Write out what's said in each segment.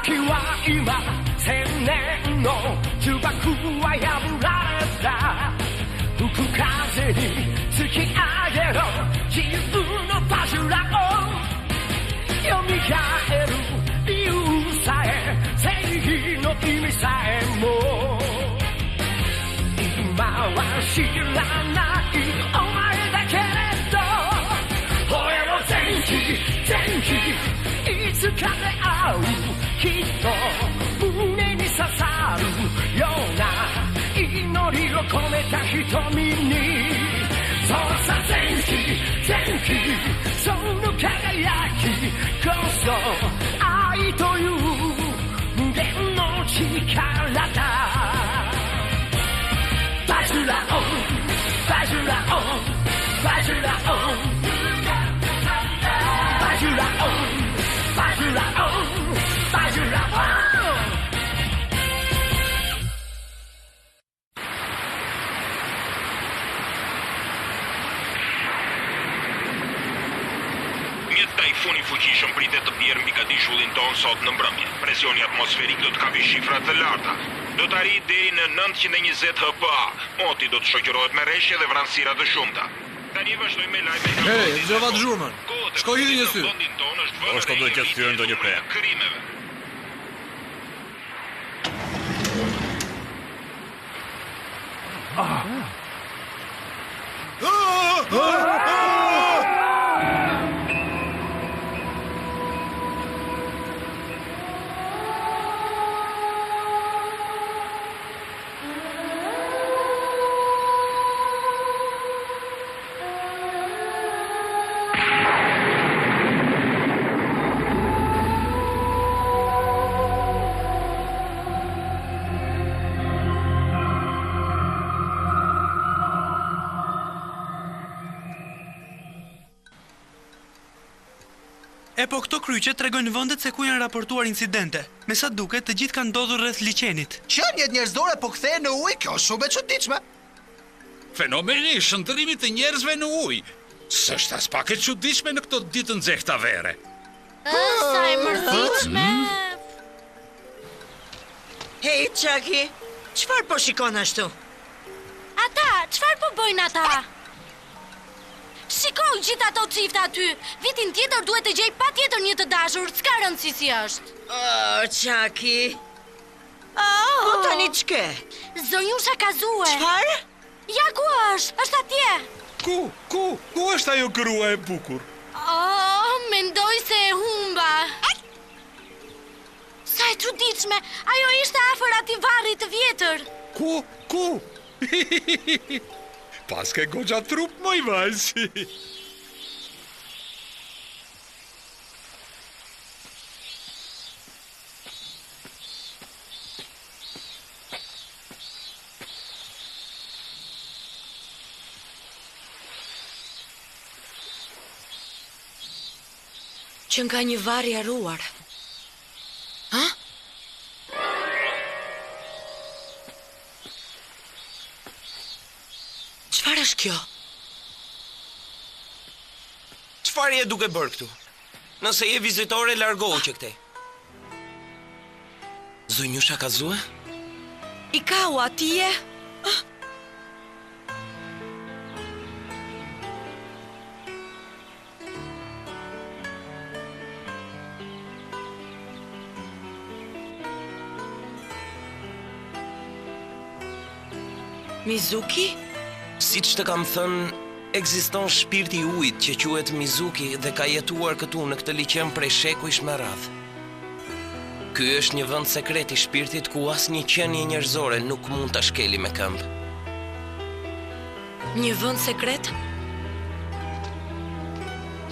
時は今千年の呪縛は破られた吹く風に突き上げろ自由の柱をよみがえる理由さえ正義の意味さえも今は知らないお前だけれど吠えろ前期前期いつか出会うきっと胸に刺さるような祈りを込めた瞳にそうさ前期前期その輝きこそ愛という無限の力だバジュラオンバジュラオンバジュラオンバジュラオンバジュラオンバジュラオン Një tajfun i fuqishëm pritet të bjerë mbi gadishullin tonë sot në mbrëmje. Presioni atmosferik do të kapi shifra të larta. Do të arrijë deri në 920 hPa. Moti do të shoqërohet me reshje dhe vranësira të shumta. Tani vazhdojmë me lajme nga Hey, vendi dhe dëgjova bota. zhurmën. Kohët e Shko hidhi fundit një në sy. vendin tonë është vënë Ndoshta re duhet një ketë rritje thyer e ndonjë numrit të pemë. krimeve. E po këto kryqe tregojnë vendet se ku janë raportuar incidente. Me sa duket, të gjithë kanë ndodhur rreth liqenit. Qeniet njerëzore po kthehen në ujë, kjo është shumë e çuditshme. Fenomeni i shndërrimit të njerëzve në ujë. S'është as pak e çuditshme në këto ditë të nxehta vere. Ë, sa e mërzitshme. Hej, Chucky, çfarë po shikon ashtu? Ata, çfarë po bëjnë ata? Shiko gjithë ato çifte aty. Vitin tjetër duhet të gjej patjetër një të dashur, s'ka rëndësi si është. Oh, Chucky. Oh. Po tani ç'ke? Zonjusha Kazue. Çfarë? Ja ku është? Është atje. Ku, ku, ku është ajo grua e bukur? Oh, mendoj se e humba. Sa e çuditshme, ajo ishte afër atij varrit të vjetër. Ku, ku? Paske goxha trup, moj vajzë. Që nga një varr i harruar. Ha? Çfarë është kjo? Çfarë je duke bërë këtu? Nëse je vizitore, largohu që këtej. Zonjusha Kazue? Ikawa, ti je? Mizuki? Siç të kam thënë, ekziston shpirti i ujit që quhet Mizuki dhe ka jetuar këtu në këtë liqen prej shekujsh me radhë. Ky është një vend sekret i shpirtit ku asnjë qenie njerëzore nuk mund ta shkeli me këmbë. Një vend sekret?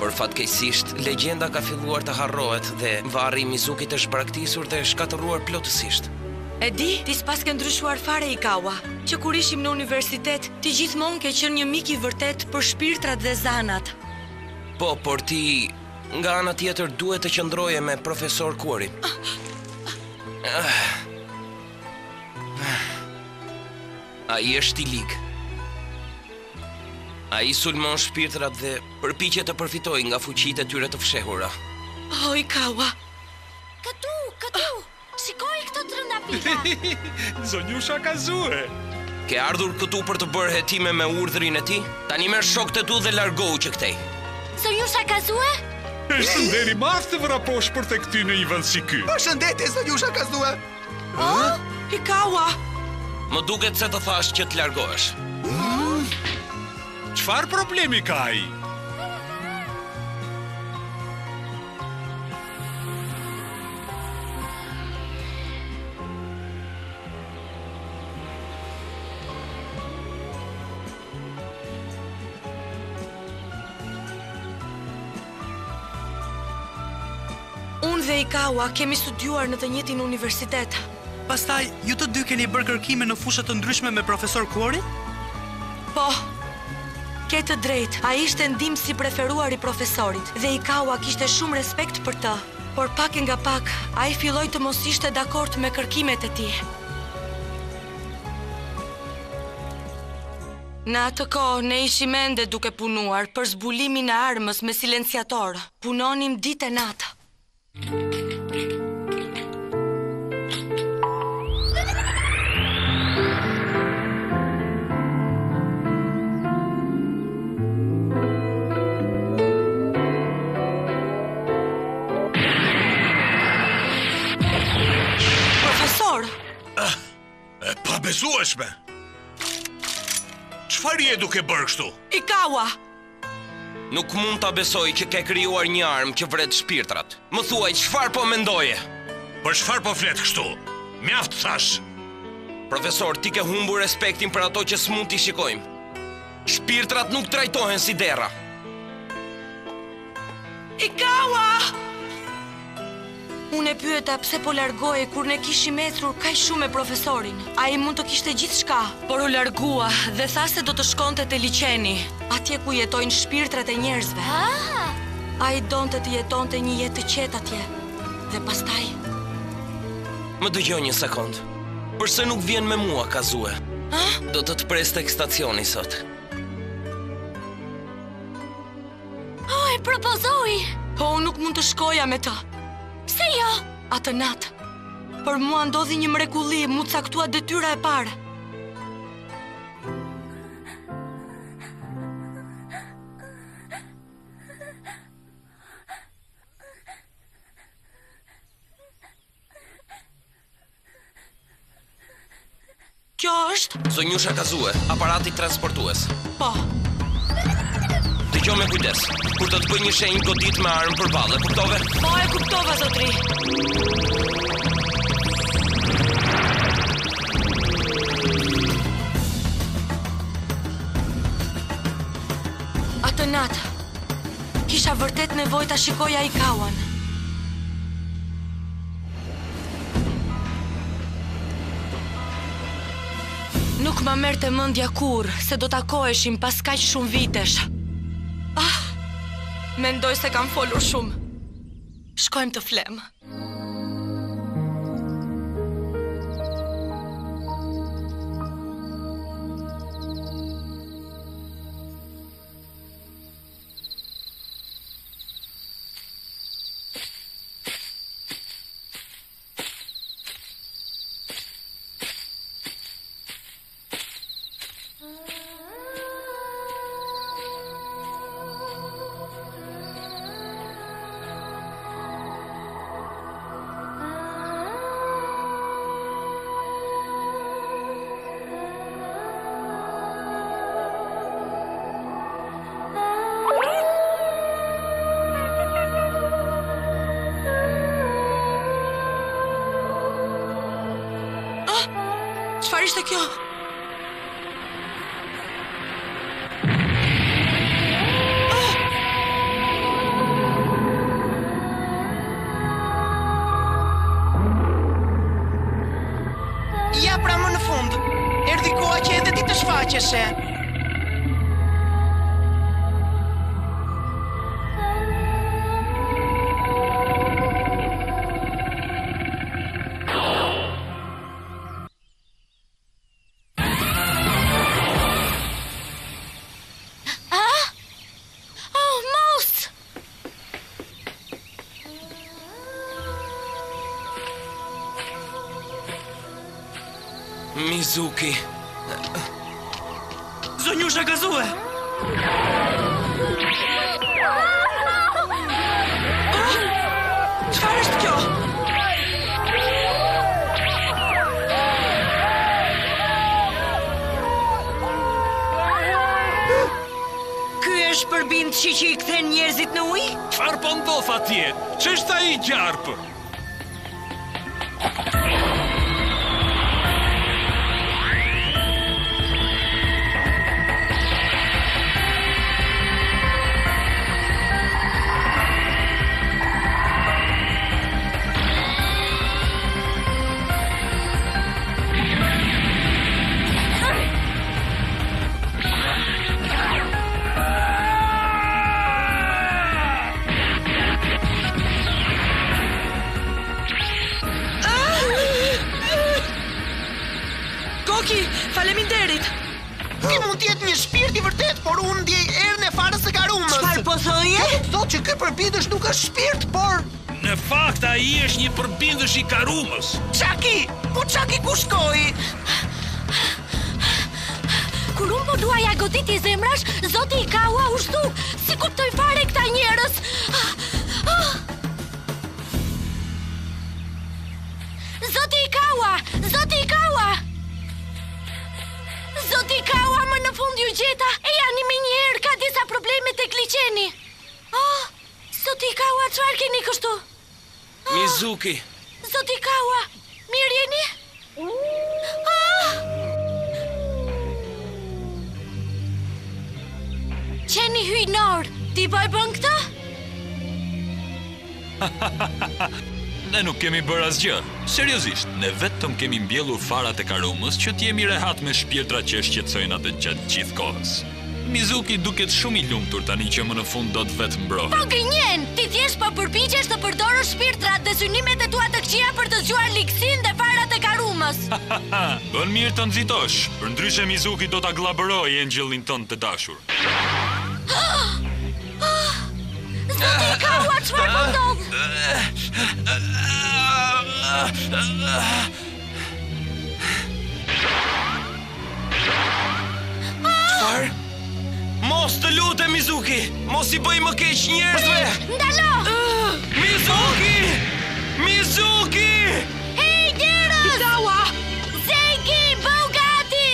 Por fatkeqësisht, legjenda ka filluar të harrohet dhe varri i Mizukit është braktisur dhe shkatërruar plotësisht. E di, ti s'pas ke ndryshuar fare Ikawa. Që kur ishim në universitet, ti gjithmonë ke qenë një mik i vërtet për shpirtrat dhe zanat. Po, por ti nga ana tjetër duhet të qëndroje me profesor Kuorin. Ah. Ai është i lig. Ai sulmon shpirtrat dhe përpiqet të përfitojë nga fuqitë e tyre të fshehura. Oh, Ikawa. Këtu, këtu. Ika. Zonjusha Kazue. Ke ardhur këtu për të bërë hetime me urdhrin e tij? Tani merr shokët e tu dhe largohu që këtej. Zonjusha Kazue? Është nder i madh të vraposh për tek ty në një vend si ky. Përshëndetje, zonjusha Kazue. Oh, Ikawa! Më duket se të thashë që të largohesh. Çfarë problemi ka ai? Unë dhe Ikawa kemi studiuar në të njëjtin universitet. Pastaj, ju të dy keni bërë kërkime në fusha të ndryshme me profesor Kuorin? Po. Ke të drejtë, ai ishte ndihmësi i preferuar i profesorit dhe Ikawa kishte shumë respekt për të. Por pak e nga pak, ai filloi të mos ishte dakord me kërkimet e tij. Në atë kohë, ne ishim ende duke punuar për zbulimin e armës me silenciator. Punonim ditë e natë. Profesor! E pabesueshme! Çfarë je duke bërë kështu? Ikawa! Nuk mund ta besoj që ke krijuar një armë që vret shpirtrat. Më thuaj, çfarë po mendoje? Për çfarë po flet kështu? Mjaft thashë. Profesor, ti ke humbur respektin për ato që s'mund t'i shikojmë. Shpirtrat nuk trajtohen si derra. Ikawa! Unë e pyeta pse po largohej kur ne kishim ecur kaq shumë me profesorin. Ai mund të kishte gjithçka, por u largua dhe tha se do të shkonte te liqeni, atje ku jetojnë shpirtrat e njerëzve. Ah! Ai donte të jetonte një jetë të qetë atje. Dhe pastaj, Më dëgjo një sekondë. Përse nuk vjen me mua, Kazue? Do të të pres tek stacioni sot. Oh, e propozoi! Po unë nuk mund të shkoja me të. Pse jo? Atë natë. Për mua ndodhi një mrekulli, m'u caktua detyra e parë. Kjo është? Zonjusha Kazue, aparati transportues. Po. Dëgjo me kujdes. Kur të të bëj një shenjë godit me armë përballë, e kuptove? Po, e kuptova, zotri. Atë natë, kisha vërtet nevojë ta shikoja Ikawan. Nuk ma merrte mendja kurrë se do takoheshim pas kaq shumë vitesh. Ah, mendoj se kam folur shumë. Shkojmë të flemë. Ah, çfarë ishte kjo? Ah! Ja pra më në fund. Erdhi koha që edhe ti të shfaqeshe. Ah? Oh, mos! Mizuki. Zonjusha Kazue! Çfarë është kjo? Ky është përbindshi që i kthen njerëzit në ujë? Çfarë po ndodh atje? Ç'është ai gjarpër? Koki, faleminderit. Ky mund të jetë një shpirt i vërtetë, por unë ndjej erën e farës së karumës. Çfarë po thoje? Kjo do të thotë që ky përbindësh nuk është shpirt, por Në fakt ai është një përbindësh i karumës. Çaki! Po Çaki ku shkoi? Kur unë po luaja goditje zemrash, zoti Ikawa u zhduk. S'i kuptoj fare këta njerëz. Zoti Ikawa! Zoti Ikawa! Zoti Ikawa, më në fund ju gjeta. Ejani menjëherë, ka disa probleme tek liqeni. Oh, zoti Ikawa, çfarë keni kështu? Mizuki. Zoti Ikawa, mirë jeni? Ah! Qeni hyjnor, ti po e bën këtë? Ne nuk kemi bërë asgjë. Seriozisht, ne vetëm kemi mbjellur farat e karumës që të jemi rehat me shpirtrat që e shqetësojnë atë gjatë gjithë kohës. Mizuki duket shumë i lumtur tani që më në fund do të vetëmbrohet. Po gënjen! Ti thjesht po përpiqesh të përdorësh shpirtrat dhe synimet e tua të këqija për të zgjuar ligësinë dhe farat e karumës. Bën mirë të nxitosh, përndryshe Mizuki do ta gllabërojë engjëllin tënd të dashur. Zoti Ikawa, çfarë po ndodh? Çfarë? Mos të lutem Mizuki, mos i bëj më keq njerëzve. Ndalo! Mizuki! Mizuki! Hej, njerëz! Ikawa! Zenki, bëu gati!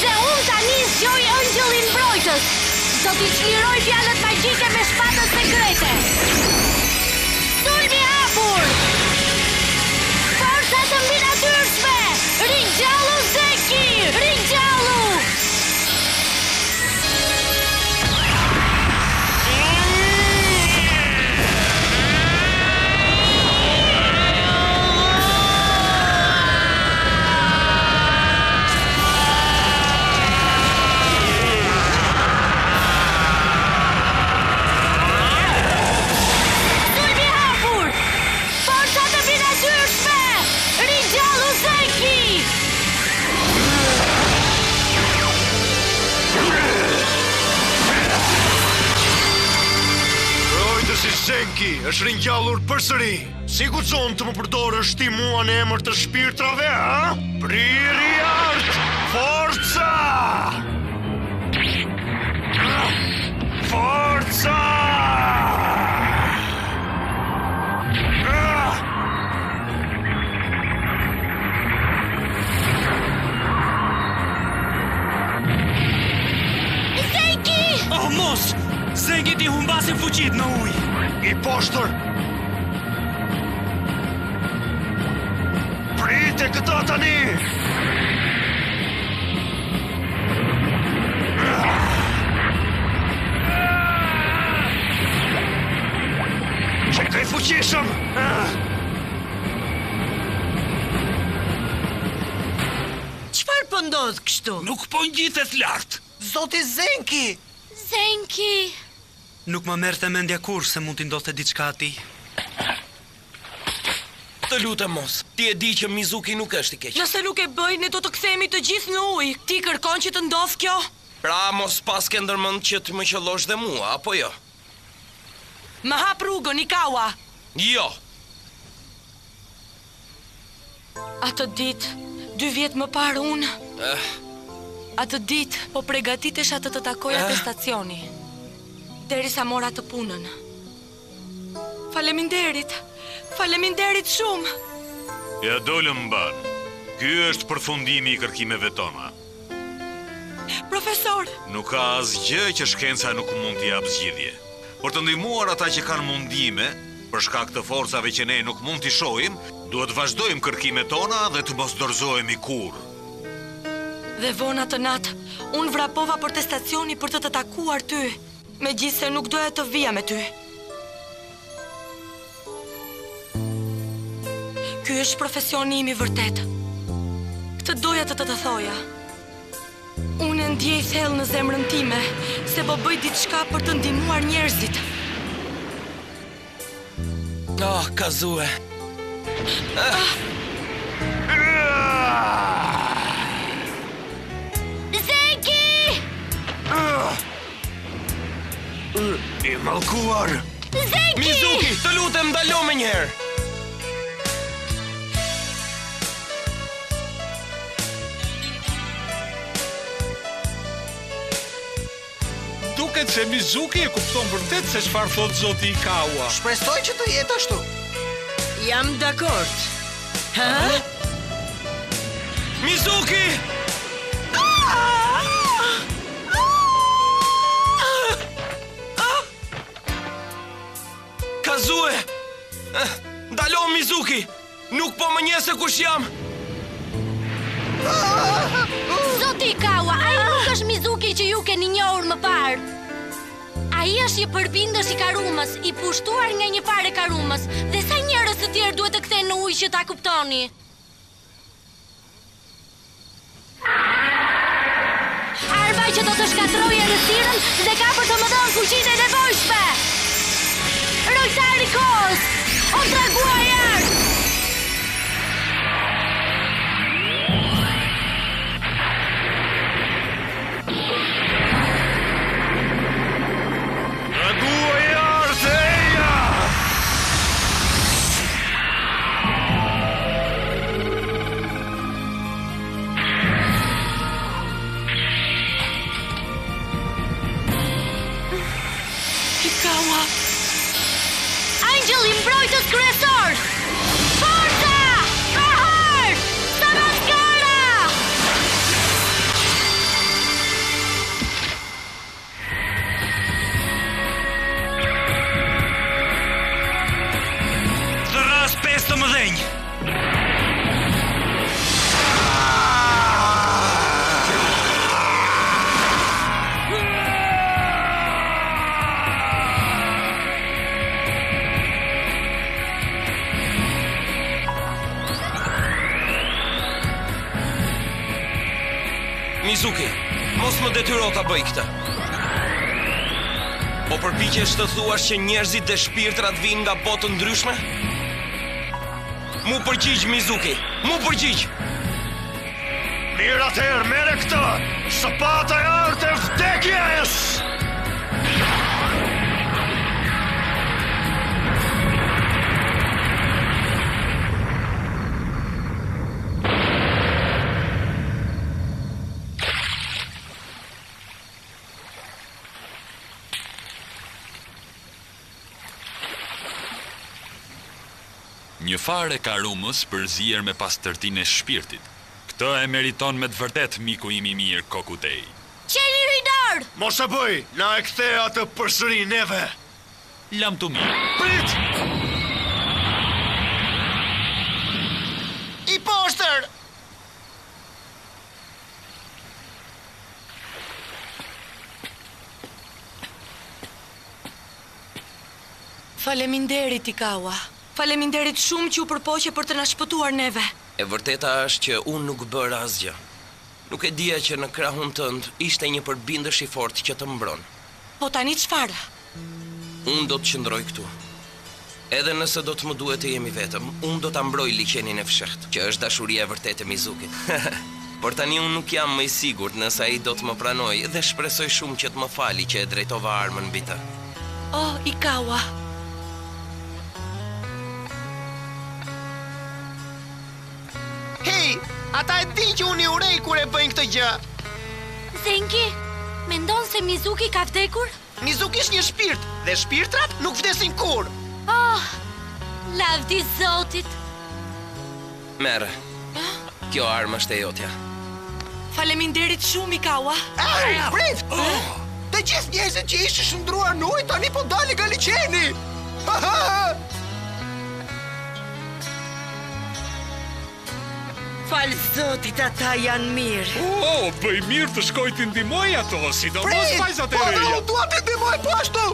Dhe unë tani zgjoj ëngjëllin mbrojtës. Do t'i çliroj fjalët magjike me shpatën sekrete. Sulm i hapur! Forca të mbinatyrshme! Ringjallu Zenki! Ringjallu! Sulm i hapur! Forca të mbinatyrshme! Ringjallu Zenki! Mbrojtësi Zenki është ringjallur përsëri. Si guxon të më përdorësh ti mua në emër të shpirtrave, ha? Briri i artë! Forca! Forca! Zenki! Oh, mos! Zenkit i humbasin fuqitë në ujë. I poshtër! Prite këta tani! Qenka i fuqishëm! Çfarë po ndodh kështu? Nuk po ngjitet lart. Zoti Zenki! Zenki! Nuk më merrte mendja kurrë se mund t'i ndodhte diçka atij. Të lutem mos. Ti e di që Mizuki nuk është i keq. Nëse nuk e bëj, ne do të kthehemi të gjithë në ujë. Ti kërkon që të ndodhë kjo? Pra mos paske ndërmend që të më qëllosh dhe mua, apo jo? Më hap rrugën, Ikawa. Jo. Atë ditë, Dy vjet më parë unë Atë ditë po pregatitesha të të takoja te stacioni. Derisa mora atë punën. Faleminderit. Faleminderit shumë. Ia dolëm mbanë. Ky është përfundimi i kërkimeve tona. Profesor! Nuk ka asgjë që shkenca nuk mund t'i japë zgjidhje. Për të ndihmuar ata që kanë mundime, për shkak të forcave që ne nuk mund t'i shohim, duhet të vazhdojmë kërkimet tona dhe të mos dorëzohemi kurrë. Dhe vonë atë natë, unë vrapova për te stacioni për të të takuar ty, megjithëse nuk doja të vija me ty. Ky është profesioni im i vërtetë. Këtë doja të të të thoja. Unë e ndjej thellë në zemrën time se po bëj diçka për të ndihmuar njerëzit. Oh, Kazue. Ah. Zenki! I mallkuar! Zenki! Mizuki, të lutem ndalo menjëherë. Duket se Mizuki e kupton vërtet se çfarë thotë zoti Ikawa. Shpresoj që të jetë ashtu. Jam dakord. Hë? Mizuki! Kazue! Ndalo Mizuki! Nuk po më njeh se kush jam! Zoti Ikawa, ai nuk është Mizuki që ju keni njohur më parë. Ai është një përbindësh i Karumës, i pushtuar nga një farë e Karumës, dhe sa njerëz të tjerë duhet të kthehen në ujë që ta kuptoni? Arma që do të shkatërrojë errësirën dhe ka për të më dhënë fuqinë e nevojshme. Rojtari i kohës, o dragua i artë! Dragua i artë, eja! Ikawa. Angjëlli mbrojtës kryesor! Forca! Kahar! Samaskara! Thërras pesë të mëdhenj. Mizuki, mos më detyro ta bëj këtë. Po përpiqesh të thuash që njerëzit dhe shpirtrat vijnë nga botë të ndryshme? M'u përgjigj, Mizuki, m'u përgjigj! Mirë atëherë, merre këtë! Sëpata e artë e vdekjes! Një farë e karumës përzier me pastërtinë e shpirtit. Këtë e meriton me të vërtetë miku im i mirë Kokutei. Qeni hyjnor! Mos e bëj, na e kthe atë përsëri neve. Lamtumirë. Prit! I poshtër! Faleminderit, Ikawa. Faleminderit shumë që u përpoqe për të na shpëtuar neve. E vërteta është që unë nuk bëra asgjë. Nuk e dija që në krahun tënd ishte një përbindësh i fortë që të mbron. Po tani çfarë? Unë do të qëndroj këtu. Edhe nëse do të më duhet të jem i vetëm, unë do ta mbroj liqenin e fshehtë, që është dashuria e vërtetë e Mizukit. Por tani unë nuk jam më i sigurt nëse ai do të më pranojë dhe shpresoj shumë që të më fali që e drejtova armën mbi të. Oh, Ikawa. Hej! Ata e dinë që unë i urrej kur e bëjnë këtë gjë. Zenki, mendon se Mizuki ka vdekur? Mizuki është një shpirt dhe shpirtrat nuk vdesin kurrë. Oh, lavdi Zotit. Merre. Kjo armë është e jotja. Faleminderit shumë, Ikawa. Ej, prit! Të gjithë njerëzit që ishin shndërruar në ujë tani po dalin nga liqeni. Falë Zotit ata janë mirë. Oh, bëj mirë të shkoj t'i ndihmoj ato, sidomos Prit! vajzat e Po dhe reja. unë dua t'i ndihmoj po ashtu.